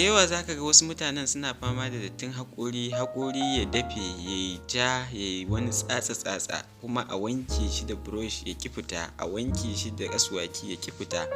Da yawa za ka ga wasu mutanen suna fama da dattin haƙori, haƙori ya dafe, ya yi ja, ya yi wani tsatsa-tsatsa, kuma a wanke shi da brush ya ƙi fita, a wanke shi da asuwaki ya ƙi fita.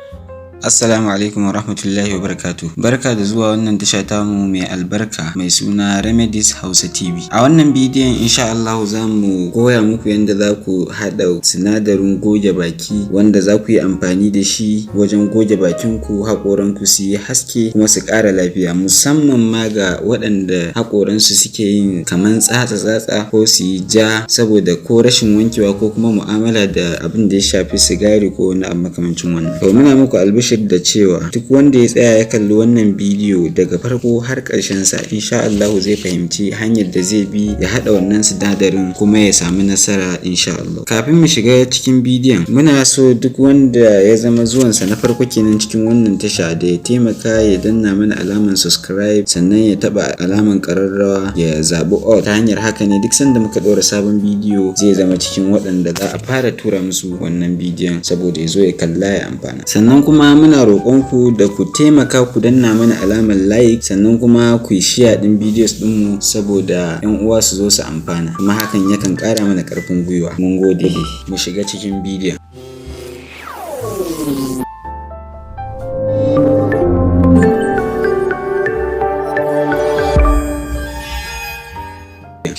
Assalamu alaikum wa rahmatullahi wa barakatuh. Barka da zuwa wannan tasha tamu mai albarka mai suna Remedies Hausa TV. A wannan bidiyon, insha Allah, za mu koya muku yadda za ku haɗa sinadarin goge baki wanda za ku yi amfani da shi wajen goge bakinku, haƙoranku su yi haske kuma su ƙara lafiya, musamman ma ga waɗanda haƙoransu suke yin kaman tsatsa-tsatsa ko su yi ja saboda ko rashin wankewa ko kuma mu'amala da abin da ya shafi sigari ko wani abu makamancin wannan. To, muna muku albishir da cewa duk wanda ya tsaya ya kalli wannan bidiyo daga farko har ƙarshen sa, insha Allahu zai fahimci hanyar da zai bi ya haɗa wannan sinadarin kuma ya samu nasara, insha Allah. Kafin mu shiga cikin bidiyon, muna so duk wanda ya zama zuwansa na farko kenan cikin wannan tasha da ya taimaka ya danna mana alamar subscribe, sannan ya taɓa alamar ƙararrawa, ya zaɓi all. Ta hanyar haka ne duk sanda muka ɗora sabon bidiyo zai zama cikin waɗanda za a fara tura musu wannan bidiyon saboda ya zo ya kalla ya amfana. Sannan kuma muna roƙon ku da ku taimaka ku danna mana alamar like, sannan kuma ku yi share ɗin videos ɗinmu saboda 'yan uwa su zo su amfana, kuma hakan yakan ƙara mana ƙarfin gwiwa. Mun gode, mu shiga cikin bidiyon.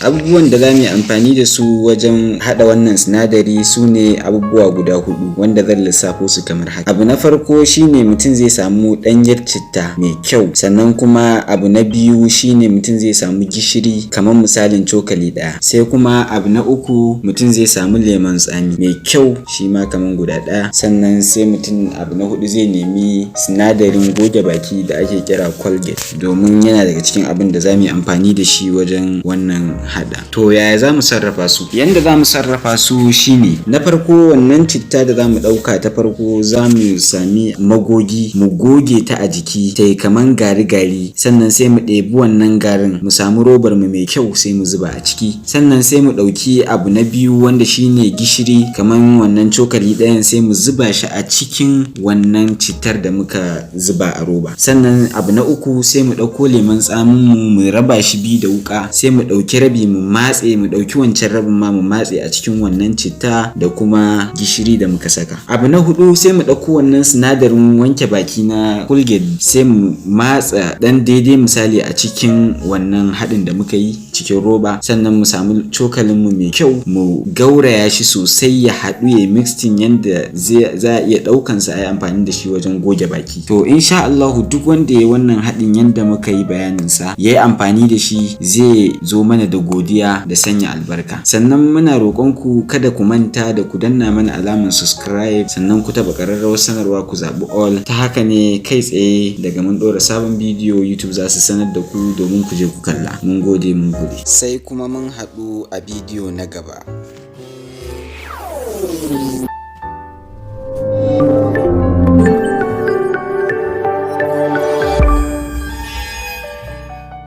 Abubuwan da za mu yi amfani da su wajen haɗa wannan sinadari su ne abubuwa guda hudu wanda zan lissafo su kamar haka. Abu na farko shine mutum zai samu ɗanyar citta mai kyau. Sannan kuma abu na biyu shine mutum zai samu gishiri kamar misalin cokali ɗaya. Sai kuma abu na uku, mutum zai samu lemon tsami mai kyau, shi ma kamar guda ɗaya. Sannan sai mutum abu na hudu, zai nemi sinadarin goge baki da ake kira Colgate, domin yana daga cikin abin da za mu yi amfani da shi wajen wannan hada. To, yaya za mu sarrafa su? Yanda za mu sarrafa su shine, na farko, wannan citta da za mu ɗauka ta farko, za mu sami magogi mu goge ta a jiki ta yi kaman gari-gari. Sannan sai mu ɗebi wannan garin, mu samu robar mu mai kyau, sai mu zuba a ciki. Sannan sai mu ɗauki abu na biyu, wanda shine gishiri, kaman wannan cokali ɗayan, sai mu zuba shi a cikin wannan cittar da muka zuba a roba. Sannan abu na uku, sai mu ɗauko lemon tsamin mu, mu raba shi biyu da wuƙa, sai mu ɗauki rabi mu matse, mu ɗauki wancan rabin ma mu matse a cikin wannan citta da kuma gishiri da muka saka. Abu na hudu, sai mu ɗauko wannan sinadarin wanke baki na Colgate, sai mu matsa ɗan daidai misali a cikin wannan haɗin da muka yi cikin roba. Sannan mu samu cokalin mu mai kyau, mu gauraya shi sosai ya haɗu, ya mixing yanda za a iya ɗaukan sa a yi amfani da shi wajen goge baki. To, insha Allahu, duk wanda ya yi wannan haɗin yanda muka yi bayanin sa, ya yi amfani da shi, zai zo mana da godiya da sanya albarka. Sannan muna roƙon ku kada ku manta da ku danna mana alamar subscribe, sannan ku taɓa ƙararrawar sanarwa, ku zaɓi all. Ta haka ne kai tsaye daga mun ɗora sabon bidiyo, YouTube za su sanar da ku domin ku je ku kalla. Mun gode, mun gode. Sai kuma mun haɗu a bidiyo na gaba.